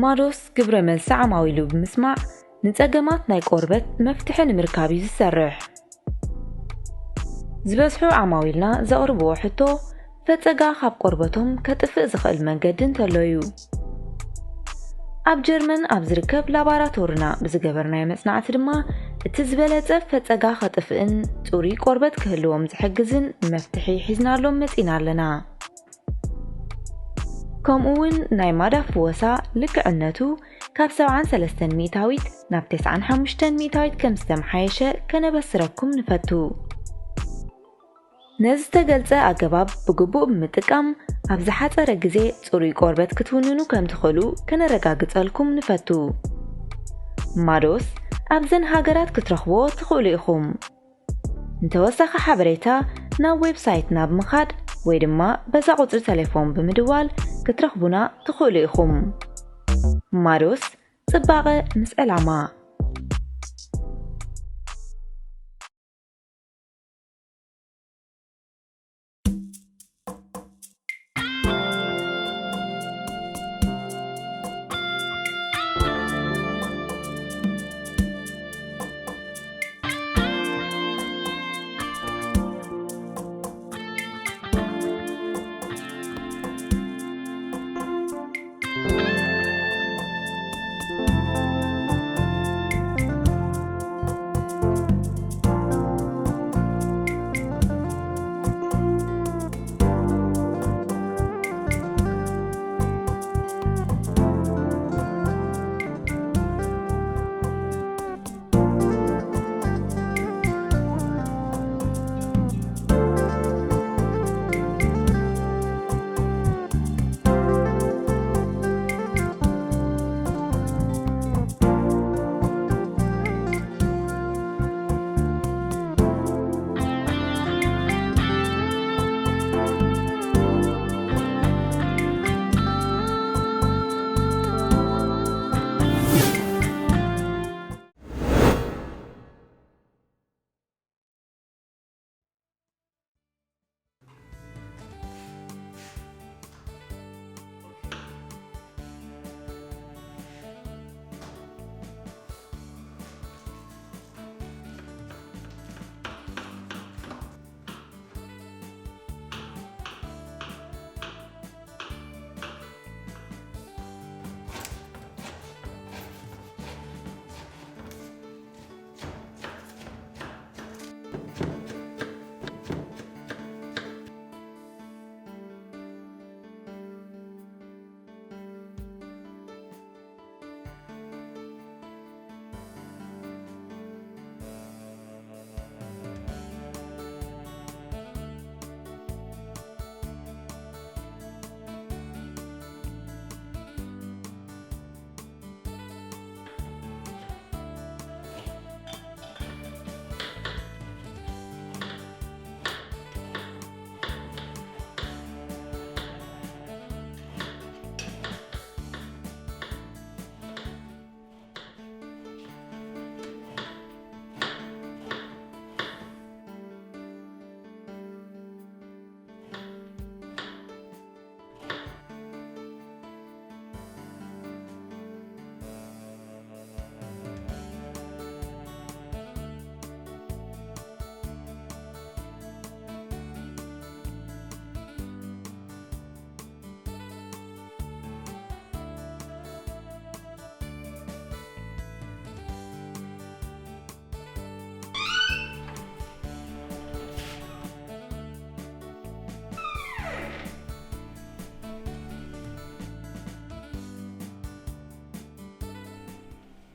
ማዶስ ግብረ መልሲ ዓማዊሉ ብምስማዕ ንጸገማት ናይ ቆርበት መፍትሒ ንምርካብ እዩ ዝሰርሕ። ዝበዝሑ ዓማዊልና ዘቕርብዎ ሕቶ ፈጸጋ ካብ ቆርበቶም ከጥፍእ ዝኽእል መንገዲ እንተሎ እዩ። ኣብ ጀርመን ኣብ ዝርከብ ላባራቶርና ብዝገበርናዮ መጽናዕቲ ድማ እቲ ዝበለጸ ፈጸጋ ከጥፍእን ጽሩይ ቆርበት ክህልዎም ዝሕግዝን መፍትሒ ሒዝናሎም መጺና ኣለና። ከምኡ እውን ናይ ማዳፍ ፍወሳ ልክዕነቱ ካብ ሰብዓን ሰለስተን ሚእታዊት ናብ ተስዓን ሓሙሽተን ሚእታዊት ከም ዝተመሓየሸ ከነበስረኩም ንፈቱ። ነዚ ዝተገልጸ ኣገባብ ብግቡእ ብምጥቃም ኣብ ዝሓጸረ ግዜ ጽሩይ ቆርበት ክትውንኑ ከም ትኽእሉ ከነረጋግጸልኩም ንፈቱ። ማዶስ ኣብዘን ሃገራት ክትረኽብዎ ትኽእሉ ኢኹም። ንተወሳኺ ሓበሬታ ናብ ዌብሳይትና ብምኻድ ወይ ድማ በዛ ቁጽሪ ተሌፎን ብምድዋል ክትረኽቡና ትኽእሉ ኢኹም። ማዶስ ጽባቐ ምስ ዕላማ።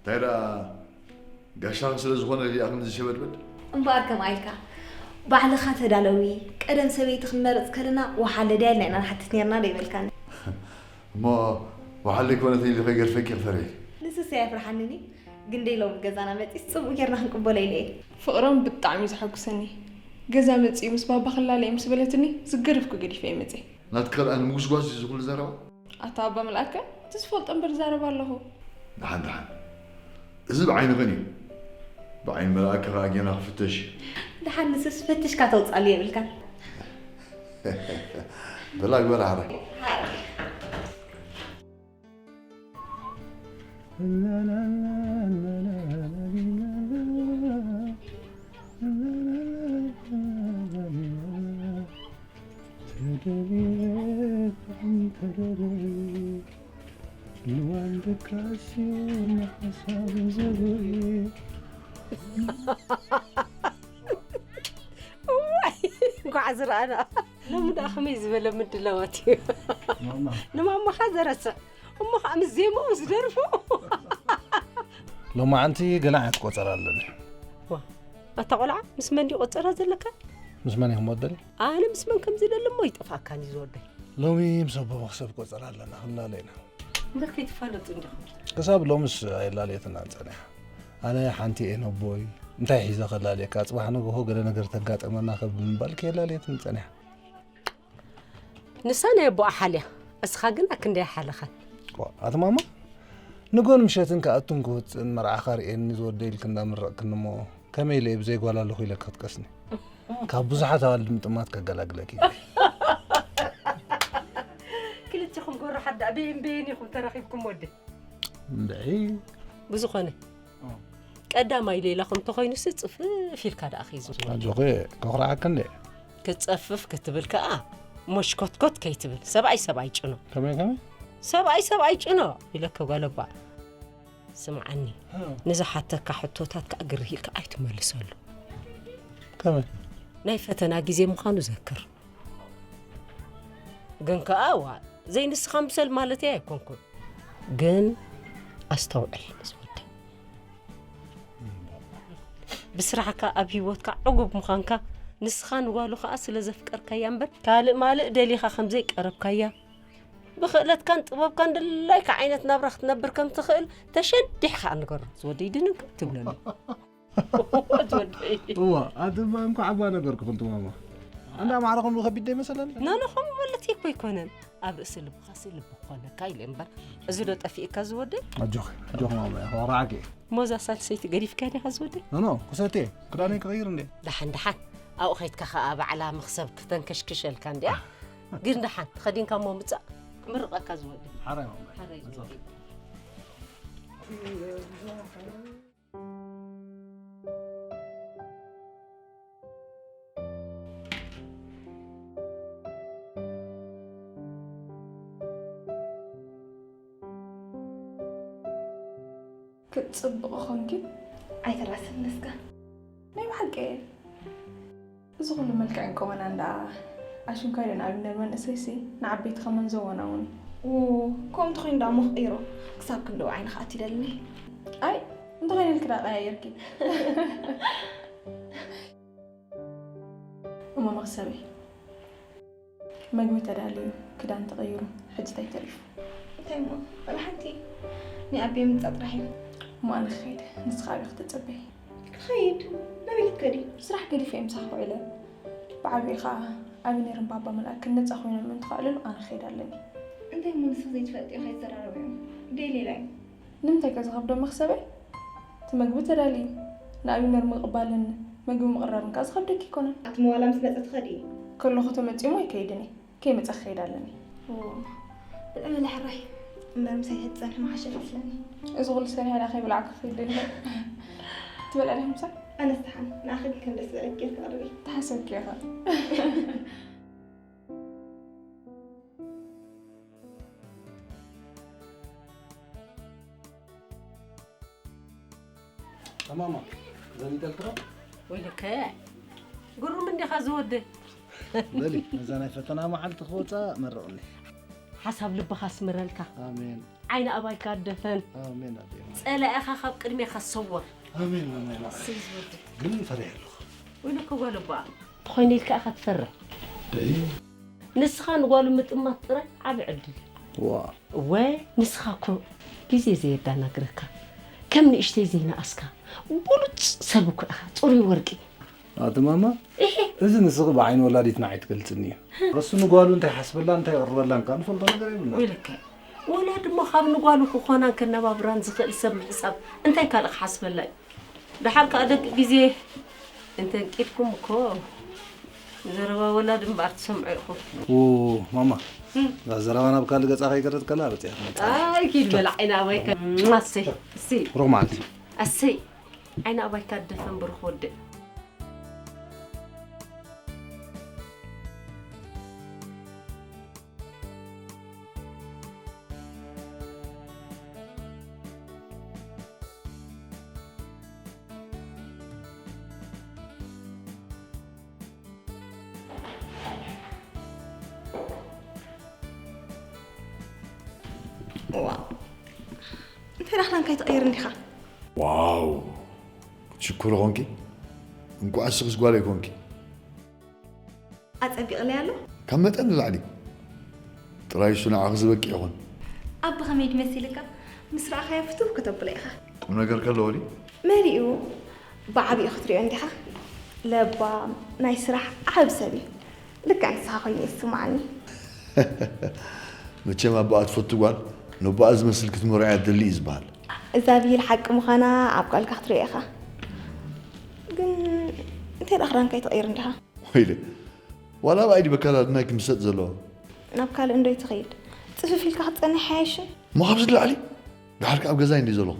እንታይ ደኣ ጋሻኺ ስለ ዝኾነ ሪኣኽን ዝሸበድበድ? እምበኣር ከምኣ ኢልካ ባዕልኻ ተዳለዊ። ቀደም ሰበይቲ ክንመርጽ ከለና ወሓለ ድያ ኢልና ኢና ንሓትት ነርና ዶ ይበልካኒ? እሞ ወሓለ ኣይኮነትን ኢሉ ከይገድፈኪ ክፈርህ። ንስስ ኣየፍርሓንን እዩ። ግን ደይ ሎሚ ገዛና መጺስ ጽቡቕ ጌርና ክንቅበሎ ኢለ እየ። ፍቕሮም ብጣዕሚ እዩ ዘሐጉሰኒ። ገዛ መጺኡ ምስ ባባ ክላለ እየ ምስ በለትኒ ዝገደፍኩ ገዲፈ እየ መጺአ። ናትኪ ከኣ ንምጉስጓስ እዩ እዚ ኩሉ ዘረባ? ኣታ ኣባ መልኣከ፣ እቲ ዝፈልጦ እምበር ዛረብ ኣለኹ። ደሓን ደሓን። እዚ ብዓይንኽን እዩ። ብዓይኒ መልኣከ ከኣ ጌና ክፍተሽ እዩ። ደሓን ንስስ ፈቲሽካ ተውጻሉ የብልካን። በላ ግበራ ሓራይ። ሓራይ። ተደብየኩም ተደበየ፣ ልዋን ደቃስዮ ንሓሳብ ዘበየ። እዋይ፣ እንኳዕ ዝረኣና። ሎሚ ደኣ ከመይ ዝበለ ምድላዋት እዩ። ማማ። ንማማኻ ዘረስዕ፣ እሞ ኸዓ ምስ ዜምኡ ዝደርፉ። ሎማዓንቲ ገለ ዓይነት ቆጸራ ኣለኒ። ዋ፣ ኣታ ቆልዓ፣ ምስ መን ድዩ ቆጸራ ዘለካ? ምስ መን ኢኹም ወደለይ? ኣነ ምስ መን ከም ዝደሊ እሞ ይጠፍኣካን እዩ ዝወደይ። ሎሚ ምስ ኣቦ መኽሰብ ቆጸራ ኣለና፣ ክንላለ ኢና። እምበር ከይትፋለጡ እንዲኹም። ክሳብ ሎምስ ኣይላለየትናን ጸኒሓ። ኣነ ሓንቲ እየ ነቦይ፣ እንታይ ሒዘ ከላልየካ፣ ጽባሕ ንግሆ ገለ ነገር ተጋጠመና ከብ ምባል ከየላለየትኒ ጸኒሓ። ንሳ ናይ ኣቦኣ ሓልያ፣ እስኻ ግን ኣክንደይ ሓለኻን። ዋ፣ ኣቲ ማማ፣ ንጎን ምሸትን ክኣቱን ክወፅእን መርዓኻ ርእየኒ ዝወደይ ኢልክ እንዳመረቕክኒ እሞ፣ ከመይ ኢለ እየ ብዘይ ጓል ኣለኹ ኢለ ክትቀስኒ? ካብ ብዙሓት ኣዋልድ ምጥማት ከገላግለኪ። ክልቲኹም ጎራሓት ደኣ በየን በየን ኢኹም ተራኺብኩም ወዲ? እምበይ። ብዝኾነ፣ ቀዳማይ ሌላኹም ተኾይኑሲ ጽፍፍ ኢልካ ደኣ ኺዙ። ኣጆኺ፣ ከኹርዓካ እንዴ? ክትጸፍፍ ክትብል ከኣ ሞሽኮትኮት ከይትብል። ሰብኣይ ሰብኣይ ጭኖ። ከመይ ከመይ? ሰብኣይ ሰብኣይ ጭኖ ኢለከ ጓለባ። ስምዓኒ፣ እ። ንዝሓተካ ሕቶታት ከኣ ግርህ ኢልካ ኣይትመልሰሉ። ከመይ? ናይ ፈተና ግዜ ምዃኑ ዘክር። ግን ከኣ፣ ዋ፣ ዘይንስኻ ምሰል ማለተይ ኣይኮንኩን። ግን ኣስተውዕል፣ ምስ ወዲ። ብስራሕካ፣ ኣብ ህይወትካ ዕጉብ ምዃንካ፣ ንስኻ ንጓሉ ከኣ ስለ ዘፍቀርካያ እምበር፣ ካልእ ማልእ ደሊኻ ከም ዘይቀረብካያ፣ ብኽእለትካን ጥበብካን ድላይካ ዓይነት ናብራ ክትነብር ከም ትኽእል ተሸዲሕካ ንገሮ። ዝወደይ ድንግር ትብለሉ። ዝወደይ። እዋ፣ ኣቲ እባ እንኳዕ እባ ነገርኩ፣ ክልተ ማማ። እንዳ ማዕረኹም ከቢድ ዶ ይመስለኒ? ናንኹም ማለት እኮ ኣይኮነን። ኣብ ርእሲ ልብኻሲ ልቢ ክኾነካ ኢለ እምበር። እዚ ዶ ጠፊእካ ዝወደይ? ኣጆኺ፣ ኣጆኺ ማማ፣ ኮራዕኪ። ሞዛ ሳልሰይቲ ገዲፍካ ዲኻ ዝወደይ? ኖ፣ ኖ፣ ክሰቴ፣ ክዳነይ ክቕይር እንዴ? ደሓን፣ ደሓን። ኣብኡ ኸይድካ ኸኣ ባዕላ መኽሰብ ክተንከሽክሸልካ እንድያ። ግን ደሓን፣ ተኸዲንካ እሞ ምጻእ፣ ክምርቐካ ዝወደይ። ሓራይ ማማ። ሓራይ ዝወደይ። ክትጽብቕ ኾንኪ። ኣይተራስን ንስካ። ናይ ብሓቂ። እዚ ኩሉ መልክዕን ቁመናን ደኣ ኣሽንኳይ ዶ ንኣብነት መንእሰይሲ ንዓበይቲ ከመን ዘወናውን እዩ። ኡ፣ ከምኡ እንተኾይኑ ደኣ እሞ ክቕይሮ። ክሳብ ክንድኡ ዓይኒ ክኣቱ ይደልኒ። ኣይ፣ እንተኾይኑ ኢልኪ ደኣ ቀያይርኪ። እሞ መኽሰበይ፣ መግቢ ተዳልዩ፣ ክዳን ተቐይሩ፣ ሕጂ እንታይ ተሪፉ? እንታይ እሞ፣ ዋላ ሓንቲ። ናይ ኣቤ ምምጻእ ጥራሕ እዩ። እሞ ኣነ ክኸይድ፣ ንስኻ ኣበይ ክትጽበይ? ክኸይድ? ናበይ ክትከዲ? ስራሕ ገዲፈ እየ ምሳኻ ውዒለ። ብዓቢኡ ኸኣ ኣቢኔርን ባባ መልኣክን ነጻ ኮይኖም ምእንቲ ከዕልሉ ኣነ ክኸይድ ኣለኒ። እንታይ እሞ ንስኺ ዘይትፈልጥዮ ከይዘራረቡ እዮም? ደይ ሌላ እዩ። ንምንታይ ከ ዝኸብዶ መኽሰበይ? እቲ መግቢ ተዳልዩ፣ ንኣቢነር ምቕባልን መግቢ ምቕራብን ከኣ ዝኸብደኪ ኣይኮነን። ኣቲ መዋላ ምስ መጸ ትኸዲ? ከለኹ ተመጺኡ እሞ ኣይከይድን እየ። ከይመጸ ክኸይድ ኣለኒ። ኦ፣ ብጣዕሚ ለሕራይ። እምበር ምሳይ ተትጸንሒ ምሓሸ ይመስለኒ። እዚ ኩሉ ሰሪሐ ደኣ ከይበላዕኩ ክኸይድ ደሊኻ? ትበልዒ ዲኺ ምሳይ? ኣነስ ደሓን፣ ንኣኺ ግን ከም ደስ ዝበለኪ ጌርኪ ቅረቢ። ተሓሰብኪ ኢኺ። ማማ፣ ዘሊጠልክሮ? ወይለከ፣ ግሩም እንዲኻ ዝወደ። በሊ፣ ነዛ ናይ ፈተና መዓልቲ ክወጻ መርቕኒ። ሓሳብ ልብኻ ኣስምረልካ። ኣሜን። ዓይኒ ኣባይካ ኣደፈን። ኣሜን፣ ኣዴ። ጸላኢኻ ካብ ቅድሜኻ ሰወር። ኣሜን፣ ኣሜን። እሰይ ዝወደ። ግን ፈሪሐ ኣለኹ። ወይለከ ጓል እባ። ተኾይኑ ኢልካ ኢኻ ትፈርሕ። ደይ። ንስኻ ንጓሉ ምጥማት ጥራይ ዓቢ ዕድል እዩ። ዋ። እወ፣ ንስኻ እኮ ግዜ ዘየዳናግረካ፣ ከም ንእሽተይ ዘይነኣስካ፣ ብሉጽ ሰብ እኮ ኢኻ፣ ጽሩይ ወርቂ። ኣቲ ማማ፣ እሄ። እዚ ንስኺ ብዓይኒ ወላዲትና ኣይትገልጽኒ እዩ። እሱ ንጓሉ እንታይ ሓስበላ፣ እንታይ ይቕርበላ፣ እንካ ንፈልጦ ነገር የብልና። ወይለከ፣ ወላዲ እሞ ካብ ንጓሉ ክኾናን ከነባብራን ዝኽእል ሰብ ምሕሳብ እንታይ ካልእ ክሓስበላ እዩ? ደሓር ከኣ ደቂ ግዜ እንተንቂድኩም እኮ ዘረባ ወላድ እምበኣር ትሰምዑ ኢኹም። ኡ፣ ማማ፣ እዛ ዘረባ ናብ ካልእ ገጻ ከይገረድ ከላ ርጽያ ትመጽእ። ኣይ፣ ኪድ በላ ዓይኒ ኣባይካ። ኣሰይ፣ እሰይ። ሩቕ መዓልቲ። ኣሰይ፣ ዓይኒ ኣባይካ ደፈን ብሩኽ ወደይ። ዋው። እንታይ ደኣ ክዳንካ ኣይትቕይርን ዲኻ? ዋው! ክትሽኩሪ ኾንኪ? እንቋዕ ንስኽስ ጓለይ ኮንኪ። ኣጸቢቕለይ ኣሎ? ካብ መጠን ንላዕሊ። ጥራይ እሱ ንዓኺ ዝበቅዕ ይኹን። ኣቢ ከመይ ድዩ መሲልካ? ምስ ረኣኻዮ ፍትው ከተብሎ ኢኻ። ቁም ነገር ከለዎ ድዩ? መሊኡ ብዓቢኡ ክትሪኦ እንዲኻ። ለባም፣ ናይ ስራሕ ዓቢ ሰብ እዩ። ልክዕ ንስኻ ኮይኑ እዩ ዝስምዓኒ። መቸም ኣቦኣ ትፈቱ ጓል፣ ነቦኣ ዝመስል ክትመርዖ እያ ትደሊ እዩ ዝበሃል። እዛ ብሂል ሓቂ ምዃና ኣብ ጓልካ ክትሪኦ ኢኻ። ግን እንታይ ደኣ ክዳንካ ኣይትቕይር እንዲኻ? ወይለ፣ ዋላ ኣብ ኣይዲ በካል ኣድናይ ክምሰጥ ዘለዎ። ናብ ካልእ እንዶ ይትኸይድ? ጽፍፍ ኢልካ ክትጸንሕ ይሓይሽን? እሞ ካብዚ ንላዕሊ? ደሓር ከኣ ኣብ ገዛይ እንዲ ዘለኹ።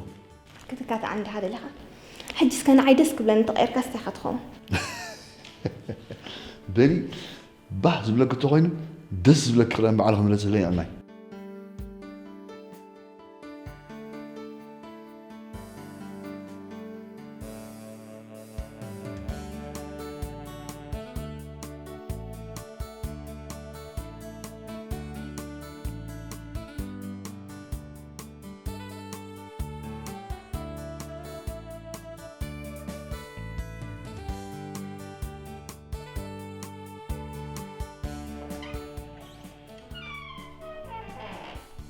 ክትካታዕ እንዲኻ ደሊኻ? ሕጂ እስከ ንዓይ ደስ ክብለኒ እንተቐይርካ ስታይ ኢኻ ትኸውን? በሊ፣ ባህ ዝብለኪ እንተኾይኑ፣ ደስ ዝብለኪ ክዳን ባዕልኺ ምረጽለይ ኣድናይ።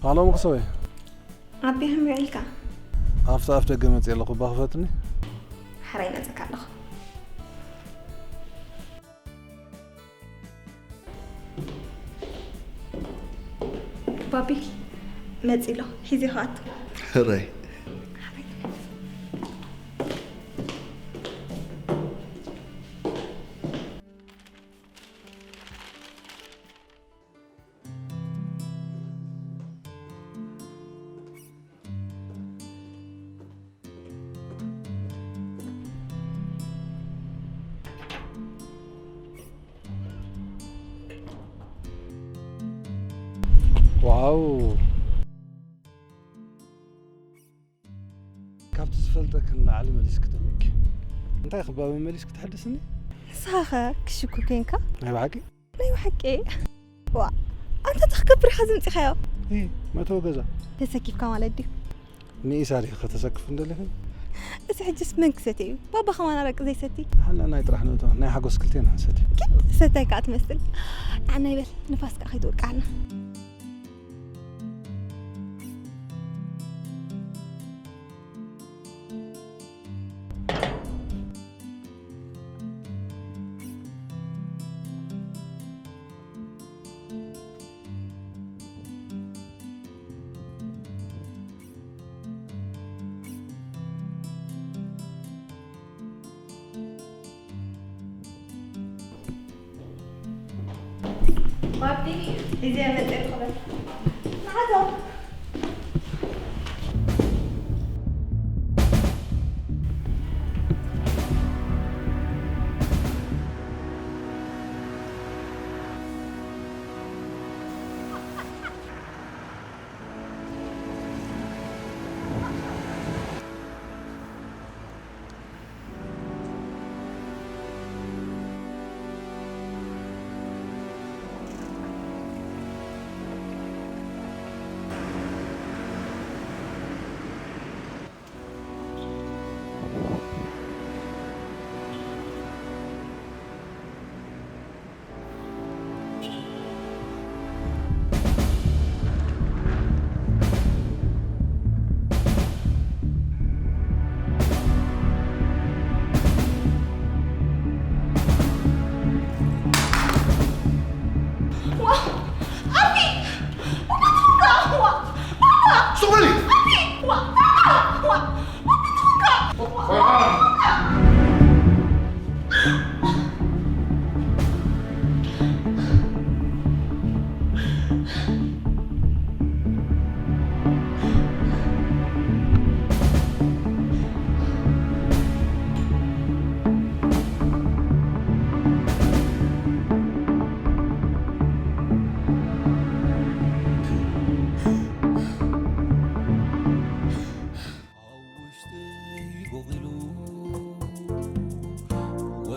ሃሎ መኽሰበይ። ኣቢ ከመይ ውዒልካ? ኣብቲ ኣፍ ደገ መፅእ ኣለኹ፣ እባ ክፈትኒ። ሕራይ መፅእካ ኣለኹ። ባቢ መፂ ኣሎ፣ ሒዘ ክኣቱ። ሕራይ። ዋው! ካብቲ ዝፈልጠኪ ንላዕሊ መሊስኪ ተሚኪ። እንታይ ክባብ መሊስኪ ትሕድስኒ? ንስኻ ኸ ክሽኩ ኮንካ? ናይ ብሓቂ? ናይ ብሓቂ? ዋ፣ ኣንታ እንታይ ክገብር ኢኻ ዝምጺኻዮ? እ፣ መእተዊ ገዛ። ተሰኪፍካ ማለት ድዩ? ንኢሳ ዲኺ ከተሰክፍ እንደለኺ? እዚ ሕጅስ መን ክሰትዮ እዩ? ባባ ከማን ኣረቂ ዘይሰቲ? ንሕና ናይ ጥራሕ ንእቶ፣ ናይ ሓጎስ ክልቴና ንሰቲ። ኪድ ሰታይ ከኣ ትመስል። ኣነ ይበል፣ ንፋስ ከኣ ከይትወቅዓና። ባቢ፣ ሒዘ መጸ ክበል። ንዓቶ።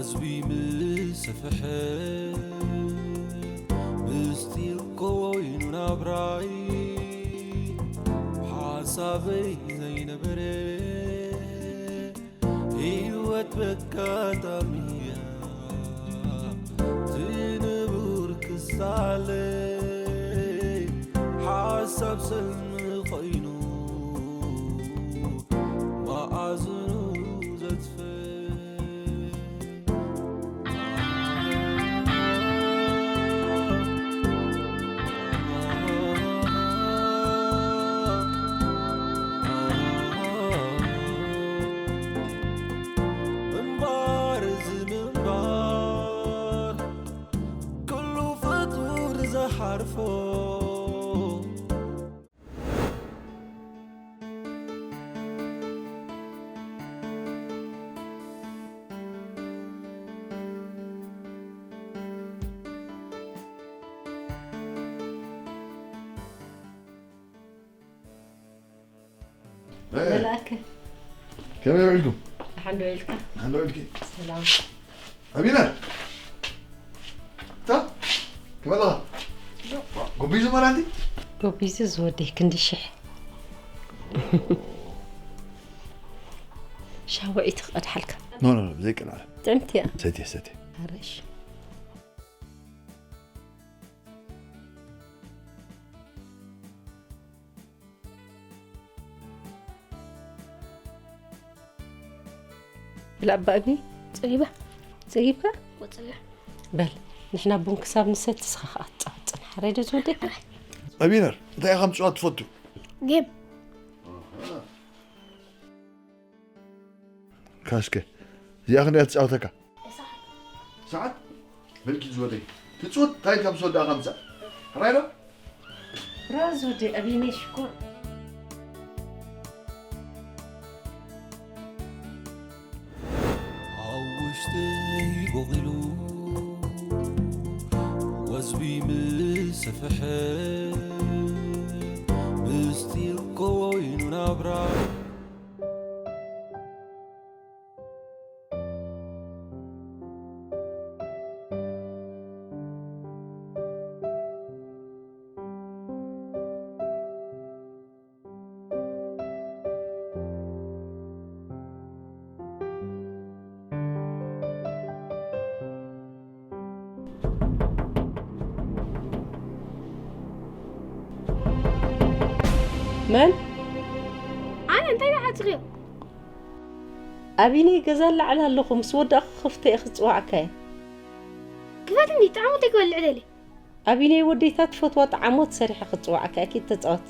ህዝቢ ምስ ሰፍሐ ምስጢር ኮይኑ ናብራይ ሓሳበይ ዘይነበረ ህይወት በጋጣሚ እያ ትንቡር ክሳለ ሓሳብ ሰልሚ ኮይኑ መኣዝኑ ዘትፈ እምባር እዚ ምንባር ኩሉ ፍጡር ዝሓርፎ መልኣከ ከመይ ውዒልኩም? ሓንዶ ኢልካ ሓንዶ ውዒልኪ? ሰላም ኣቢና እታ ከመይ ኣለኻ? ጎቢዙ መራንቲ? ጎቢዙ ዝወደይ ክንዲ ሽሕ ሻወዒ ትቐድሓልካ ኖ ኖ ብዘይ ቅንዓት ጥዕምቲ እያ ሰትየ ሰትየ ኣረሽ ብላ ኣባ እግኒ ጸጊባ ጸጊብካ ወጽያ በል ንሕና ቡን ክሳብ ንሰቲ ስኻ ከዓ ትጻወት ጽንሕ ሓረይ ዶ ዝወደይ ኣቢነር እንታይ ኢኻ ምጽዋት ትፈቱ? ጌም ካስከ እዚኣ ክንሪኣ ትጻወተካ ሰዓት መልኪ ዝወደይ ትጽወት እንታይ ኢልካ ምስ ወዳእኻ ምጻእ ሕራይ ዶ ብራዝ ወደይ ኣብይነይ ሽኮር ኣብ ውሽጠይ ቦቒሉ ወዝቢ ምስ ሰፍሐ ምስጢር ኮይኑ ናብራ መን ኣነ እንታይ ዝሓጽኽዮ ኣቢነይ ገዛ ላዕሊ ኣለኹ ምስ ወዳእኹ ክፍተ እየ ክጽዋዕካ እየ ክፈትኒ ጣዕሙ ተይክበልዕ ደሊ ኣቢነይ ወደይታ ትፈትዋ ጣዓሞት ሰሪሐ ክጽዋዕካ እየ ኪድ ተጻወት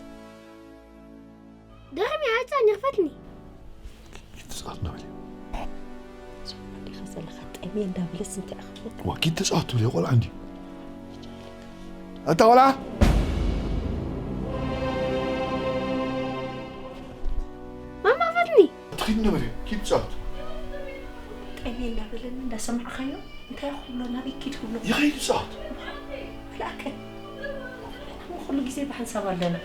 ደኸም እያ ኣጻኒ ክፈትኒ ይትጻወት ነው ዲኻ ዘለኻ ጠሜ እንዳበለስ እንታይ ኣኽብሮ ወኪድ ተጻወት ትብል ቆልዓ እንዲ ኣታ ቆልዓ ማማ ክፈትኒ ትኺድ ነበረ ኪድ ጻወት ጠሜ እንዳበለኒ እንዳሰማዕኻዮ እንታይ ክብሎ ናበይ ኪድ ክብሎ ይኸይድ ጻወት ላከ ኩሉ ግዜ ብሓንሳብ ኣለና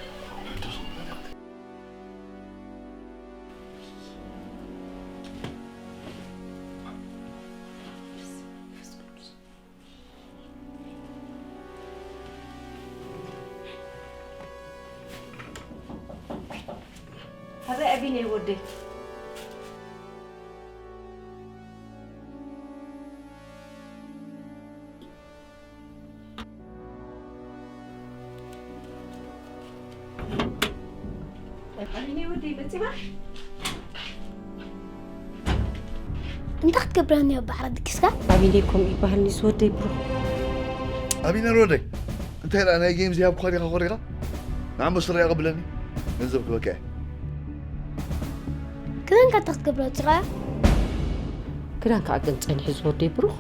ኣበይ ኣቢነይ ወደይ ኣቢነይ ወደይ መፂኻ እንታይ ክትገብረኒ ኣብ ባሕሪ ድኪስካ ኣቢነይ ከምኡ ይበሃል ንስ ወደይ ብሩኽ ኣቢነር ወደይ እንታይ ደኣ ናይ ጌም ዝያብ ኮሪኻ ኮሪኻ ንዓሞ ስረ የቐብለኒ ገንዘብ ክበካ እየ ክዳንካ እንታይ ክትገብረ ወፂኻ ክዳን ከዓ ግን ፀኒሑ ዝወደይ ብሩኽ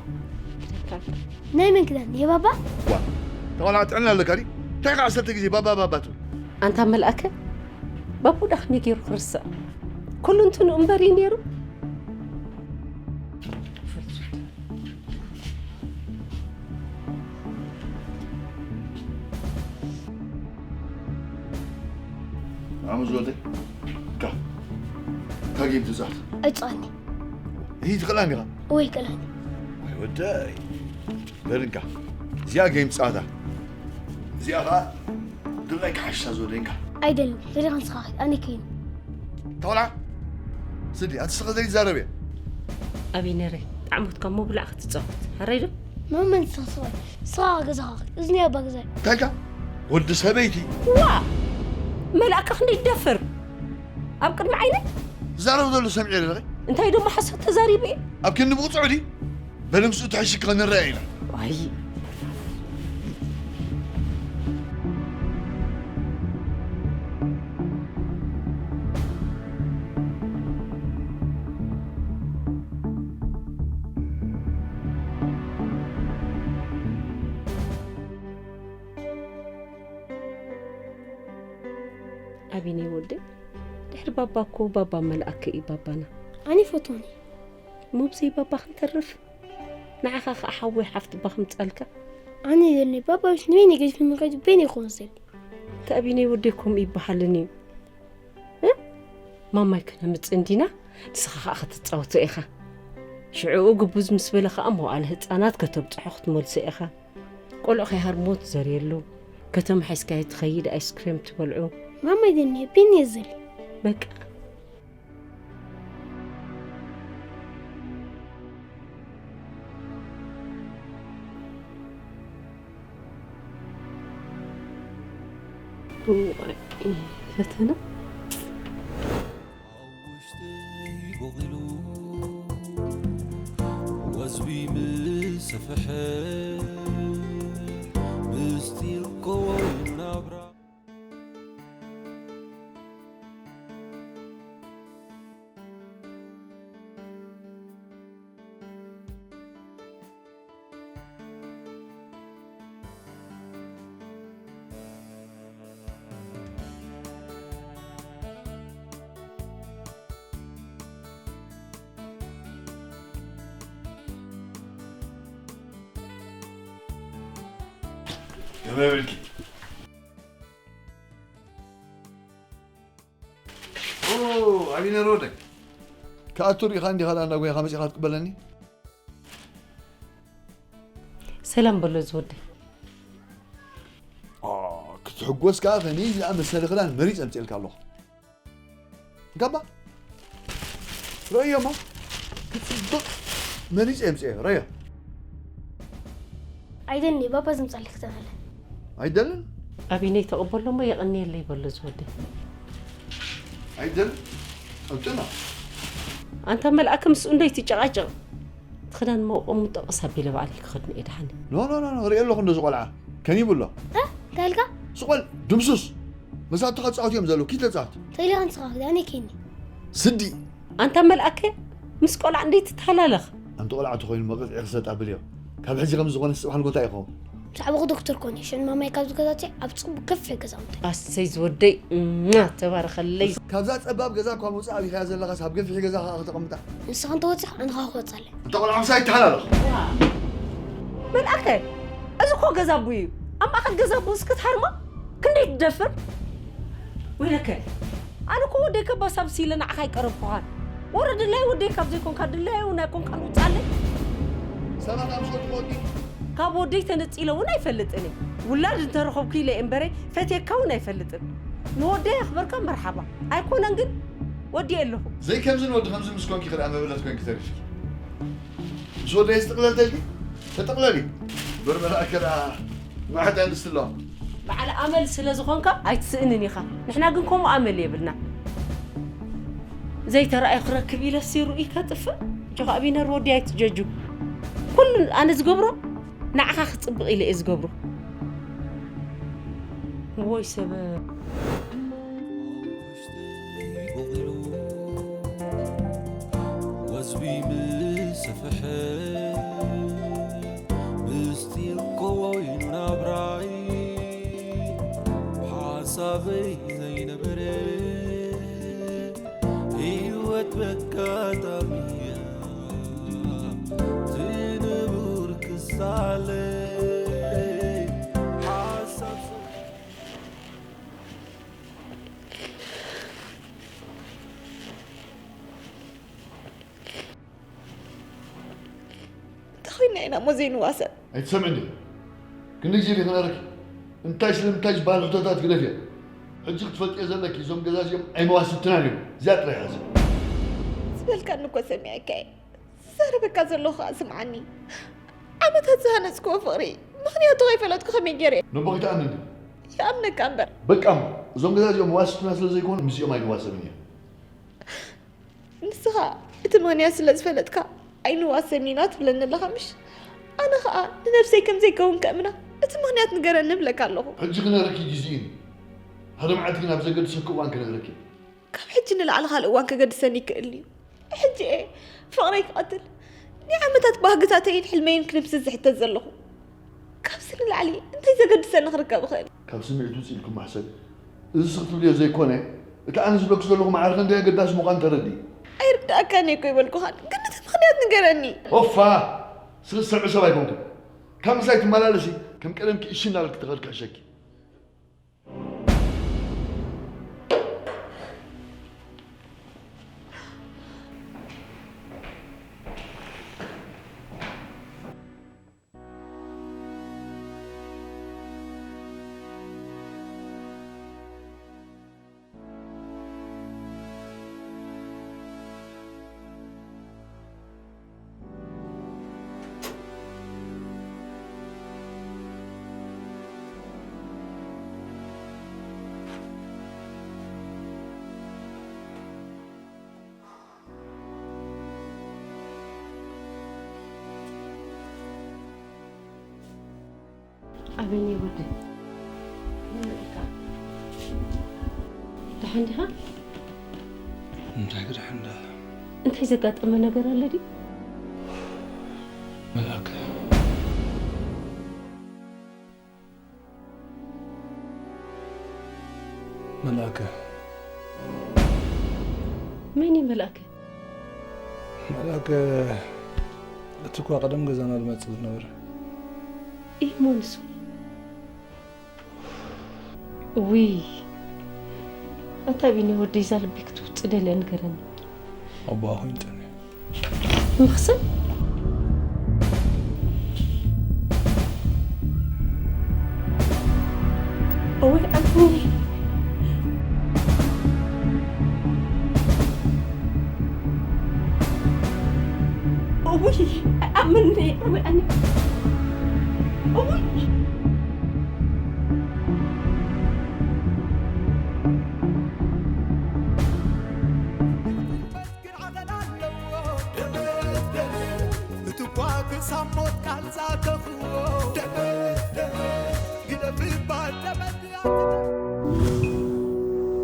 ናይ መን ክዳን ናይ ባባ ዋ ተቆልዓ ጥዕና ኣለካ ድዩ እንታይ ከዓ ዓሰርተ ግዜ ባባ ባባ ትብል ኣንታ መልኣከ ባቡ ዳኽሚ ገይሩ ክርስዕ ኩሉ እንትንኡ እምበር እዩ ነይሩ ዓሙ ዝወደይ ካ ካ ጌም ትፃወት ኣይፅኣኒ ይህ ትኽእላን ኢኻ ወይ ቀላኒ ወደይ በልንካ እዚኣ ጌም ጸዋታ እዚኣ ኸዓ ድላይ ክሓሽሳ ዝወደንካ ኣይደልን። ደሊኻ ንስኻ ኺድ ኣነ ከይን ተውላ ስዲ ኣቲ ስኸ ዘይዛረብ እየ ኣቢነረይ ጣዕሞትካ እሞ ብላዕ ክትፃወት ሃረይ ዶ መመን ንስኻ ስኻ ስኻ ገዛኻ ኺድ እዝኒ ኣባ ገዛይ እንታይ ኢልካ ወዲ ሰበይቲ ዋ መልኣካ ክንደይ ትደፍር ኣብ ቅድሚ ዓይነይ ዝዛረብ ዘሎ ሰሚዐ ኣለኺ እንታይ ደሞ ሓሶት ተዛሪቡ እየ ኣብ ክንዲ ብቑፅዑ ድዩ በሊ ምስኡ ተሐሽኪ ክንረኣ ኢና። ዋይ ኣቢነይ ወደይ ድሕሪ ባባ እኮ ባባ መልኣከ እዩ ባባና። ኣነ ይፈትወኒ። እሞ ብዘይ ባባ ክንተርፍ ንዓኻ ኸዓ ሓወይ ሓፍቲ እባ ክምፀልካ ኣነ ይደልኒ ባባ ምስ ንበይነይ ገዲፍኒ ምኸይዱ በይነይ ክኾን ዝደሊ ተኣቢነይ ወደይ ከምኡ ይበሃልን እዩ እ? ማማይ ከነምፅእ እንዲና ንስኻ ኸዓ ክትፃወቶ ኢኻ ሽዕኡ ግቡዝ ምስ በለ ኸዓ መዋእለ ህፃናት ከተብፅሖ ክትመልሶ ኢኻ ቆልዑ ከይሃርምዎ ትዘርየሉ ከተማ ሒዝካዮ ትኸይድ ኣይስክሬም ትበልዑ ማማይ ደንየ ቢኒ ዝል በቃ ፈተና ወዝቢ ምስ ሰፍሐ ምስጢር ከወይ ናብራ ከመይ በልኪ? ኣቢነር ወደይ ክኣቱ ርኢኻ እንዲኻ ደኣ እናጎይኻ መጺኻ ክትቅበለኒ ሰላም በሎ ዝወደይ ክትሕጎስ ከኣ ከመይ ዝኣመሰለ ክዳን መሪፅ ኣምፅኤልካ ኣለኹ ጋባ ረዮ እሞ ክፅብቕ መሪፀ የምፅኤ ረዮ ኣይደልን እዩ ባባ ዝምፃልክ ተበለ ኣይደልን ኣቢነይ ተቐበሎ እሞ የቐንየለይ በሎ ዝወደይ ኣይደልን ጠብጥና ኣንታ መልኣከ ምስኡ እንደይትጨቓጨቕ እቲ ክዳን መቆሙ ጠቕስ ኣቢለ ባዕለይ ክኸድኖ እየ ደሓን ኖ ኖ ኖ ኖ ርእየ ኣለኹ እንደዚ ቆልዓ ከን ይብሎ እንታይ ኢልካ ስቆል ድምሱስ መሳቱ ተጻወት እዮም ዘለዉ ኪድ ተጻወት ተይልካ ንስኻ ክዳን ይከኒ ስዲ ኣንታ መልኣከ ምስ ቆልዓ እንዴት ትተሃላለኽ ኣንቲ ቆልዓ ተኾይኑ መቕፅዒ ክሰጥ ኣብልዮ ካብ ሕጂ ከም ዝኾነ ስብሓን ጎታ ይኸውን ብዛዕባኹ ዶክተር ኮነ ሽን ማማይ ካብ ዝገዛቲ ኣብ ፅቡቅ ከፍ ገዛውንቲ ኣሰይ ዝወደይ እማ ተባረኸለይ ካብዛ ፀባብ ገዛ እኳ ምውፃእ ኣቢኻያ ዘለኻስ ኣብ ገፊሕ ገዛ ከዓ ከተቐምጣ ንስኻ እንተወፂኻ ኣንኻ ክወፀለይ እንተ ቆልዓ ምሳይ ይተሓላለኽ መልኣከ እዚ እኮ ገዛ ኣቦይ እዩ ኣብ ማእኸል ገዛ ኣቦ እስክትሃርሞ ክንደይ ትደፍር ወይለከ ኣነ እኮ ወደይ ከባሳብ ሲለ ንዓኻ ኣይቀረብኩኻን ወረ ድላይ ወደይ ካብ ዘይኮንካ ድላይ እውን ኣይኮንካን ውፃለይ ሰባት ኣምሶ ትኾንኪ ካብ ወደይ ተነፂለ እውን ኣይፈልጥን እየ ውላድ እንተረኸብኩ ኢለ እየ እምበረይ ፈትየካ እውን ኣይፈልጥን ንወደይ ኣኽበርካ መርሓባ ኣይኮነን ግን ወዲኤ ኣለኹ ዘይከምዝን ወዲ ከምዝን ምስ ኮንኪ ክድኣ መበለት ኮንኪ ተሪፍኪ ምስ ወደይ ዝጥቕለል ተልኪ ተጠቕለሊ እምበር መልኣከ ደኣ መዓት ኣንስቲ ኣለዋ በዓል ኣመል ስለ ዝኾንካ ኣይትስእንን ኢኻ ንሕና ግን ከምኡ ኣመል የብልና ዘይተረኣየ ክረክብ ኢለሲ ርኡይ ከጥፍእ ጆኻ ቢነር ወዲ ኣይትጀጁ ኩሉ ኣነ ዝገብሮ ንዓኻ ክፅብቕ ኢለ እየ ዝገብሮ ወይ ሰበ ወዝቢ ምስ ሰፍሐ ምስጢር ኮይኑ ናብራይ ሓሳበይ ዘይነበረ ህይወት በጋጣሚ ትንቡር ክሳለ ሓሳብ ኮይና ኢና እሞ ዘይንዋሰብ። ኣይትሰምዕኒ። ክንዲ ግዜ ዲኺ ነረኪ? እንታይ ስለምንታይ ዝበሃል ሕቶታት ግደፍዮ። ሕጂ ክትፈልጥዮ ዘለኪ፣ እዞም ገዛ እዚኦም ኣይመዋስብትናን እዮም። እዚኣ ጥራይ ሓዚ። ዝበልካኒ እኮ ሰሚዐካ እየ። ዝዛረበካ ዘለኹ ከኣ ስምዓኒ። ዓመታት ዝሃነጽክዎ ፍቕሪ ምኽንያቱ ከይፈለጥኩ ከመይ ገይረ? ነቦኺ ትኣምኒ? ይኣምነካ እምበር። በቃ እሞ፣ እዞም ገዛ እዚኦም መዋስብትና ስለ ዘይኮኑ ምስኦም ኣይንዋሰብን እየ። ንስኻ እቲ ምኽንያት ስለ ዝፈለጥካ ኣይንዋሰብን ኢና ትብለኒ ኣለኻ ምሽ? ኣነ ኸኣ ንነብሰይ ከም ዘይከውን ከእምና እቲ ምኽንያት ንገረኒ እብለካ ኣለኹ። ሕጂ ክነግረኪ ግዜኡ እዩ። ሓደ መዓልቲ ግን ኣብ ዘገድሰኪ እዋን ክነግረኪ። ካብ ሕጂ ንላዕሊ ካልእ እዋን ከገድሰኒ ይክእል እዩ። ሕጂ እየ ፍቕረይ ክቐትል፣ ናይ ዓመታት ባህግታተይን ሕልመይን ክንምስስ ዝሕተት ዘለኹ። ካብዚ ንላዕሊ እንታይ ዘገድሰኒ ክርከብ እኽእል? ካብ ስምዒት ውፅእ ኢልኩም ማሕሰብ። እዚ ስኽ ትብልዮ ዘይኮነ፣ እቲ ኣነ ዝብለኪ ዘለኹ ማዕረ ክንደይ ኣገዳሲ ምዃኑ ተረድኢ። ኣይርድኣካን እየ እኮ ይበልኩኻን፣ ግን እቲ ምኽንያት ንገረኒ። ኦፋ! ስኽ ዝሰምዕ ሰብ ኣይኮንኩን። ካብ ምሳይ ትመላለሲ፣ ከም ቀደምኪ እሺ እናበልኪ ተኸድክሕሸኪ። ኣበይ ወዲ? ደሓን ዲኻ? እንታይ ክድሓን ደኣ? እንታይ ዘጋጠመ ነገር ኣሎ ድዩ? መልኣከ። መልኣከ። መን እዩ መልኣከ? መልኣከ፣ እቲ እኳ ቀደም ገዛና ዝመጽእ ዝነበረ። እዩ እሞ ንሱ? ውይ፣ ኣታ ቢኒ ወደይ፣ እዛ ልበይ ክትውጽእ ደልያ ንገረኒ። ኣቦኣ ኮይኑ ጸኒሑ። መኽሰብ? እውይ፣ ኣቦይ። እውይ፣ ኣይኣምንን እየ። እውይ፣ ኣነ። እውይ።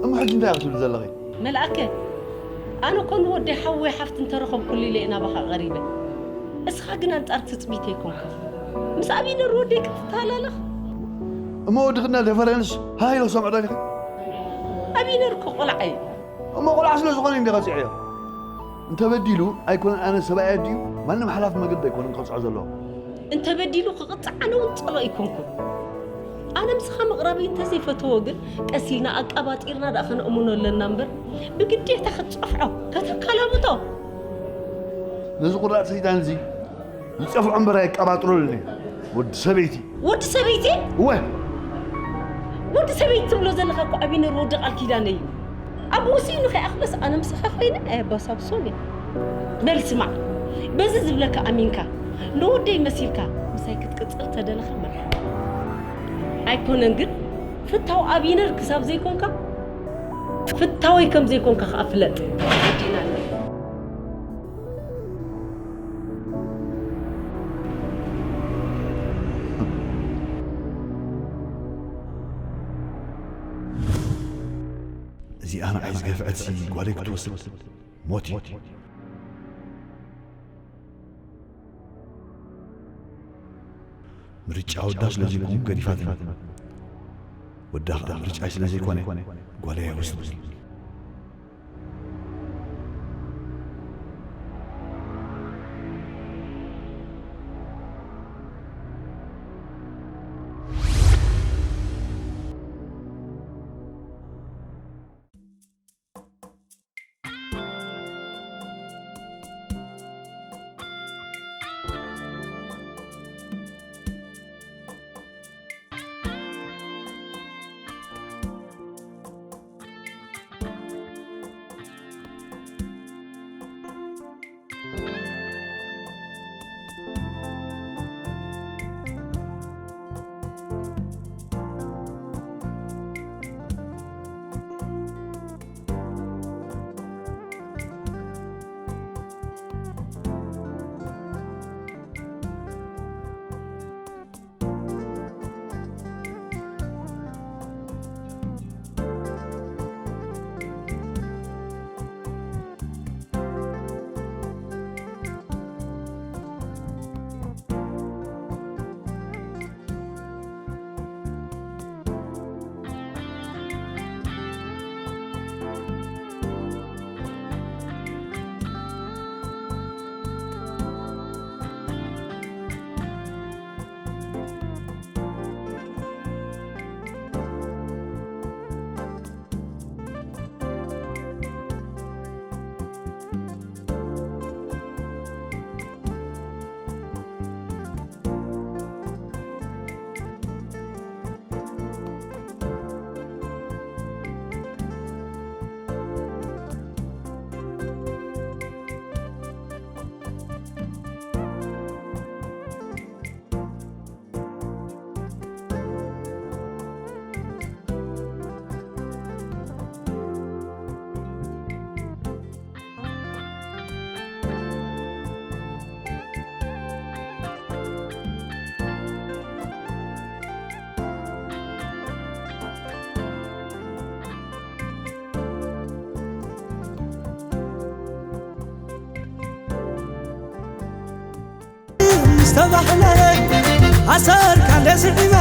እሞ ሕጂ እንታይ ኢኺ ትብሊ ዘለኺ? መልኣከ፣ ኣነ እኮ ንወደይ ሓወይ ሓፍቲ እንተረኸብኩሉ ኢለ እየ ናባኻ ቀሪበ። እስኻ ግን ኣንጻር ትጽቢት ኣይኮንካን። ምስ ኣቢነር ወደይ ክትተሃላለኽ? እሞ ወዲ ክድነል ተፈረንስ ሃይሎ ሰምዖ ዶ ኢኺ? ኣቢነር እኮ ቆልዓ እዩ። እሞ ቆልዓ ስለ ዝኾነ እንዲ ቀጺዐዮ። እንተበዲሉ ኣይኮነን ኣነ ሰብኣይ ኣዲኡ ማንም ሓላፊ መገዲ ኣይኮነን ክቐጽዖ ዘለዎ። እንተበዲሉ ክቕጻዕ ኣነ እውን ጸሎ ኣይኮንኩን። ኣነ ምስኻ ምቕራበይ እንተዘይፈተዎ ግን ቀስ ኢልና ኣቀባጢርና ደኣ ከነእምኖ ኣለና እምበር ብግዴታ ክትጸፍዖ፣ ከተካላብቶ። ነዚ ቁራጽ ሰይጣን እዚ ዝጸፍዖ እምበር ኣየቀባጥረሉን እየ። ወዲ ሰበይቲ። ወዲ ሰበይቲ? እወ። ወዲ ሰበይቲ ትብሎ ዘለኻ እኮ ኣቢነር ወዲ ቃል ኪዳነይ እዩ። ኣቦኡ ስኢኑ ከይኣኽለስ ኣነ ምሳኻ ኮይነ ኣየባሳብሶን እየ። በል ስማዕ፣ በዚ ዝብለካ ኣሚንካ ንወደይ መሲልካ ምሳይ ክትቅጽል ተደለኻ መርሓባ። ኣይኮነን ግን ፍታው ኣቢነር ክሳብ ዘይኮንካ ፍታወይ ከም ዘይኮንካ ከኣ ፍለጥ። ግዲና ኣለና። እዚኣ ንዓይ ዝገፍዐትሲ ጓለይ ክትወስድ ሞት እዩ። ምርጫ ወዳ ስለ ዘይኮንኩ ገዲፋትኒ። ወዳ ኸኣ ምርጫይ ስለ ዘይኮነ ጓለይ ኣይወስድን። ዝተባህለ ኣሰርካ እንደ ስዒበ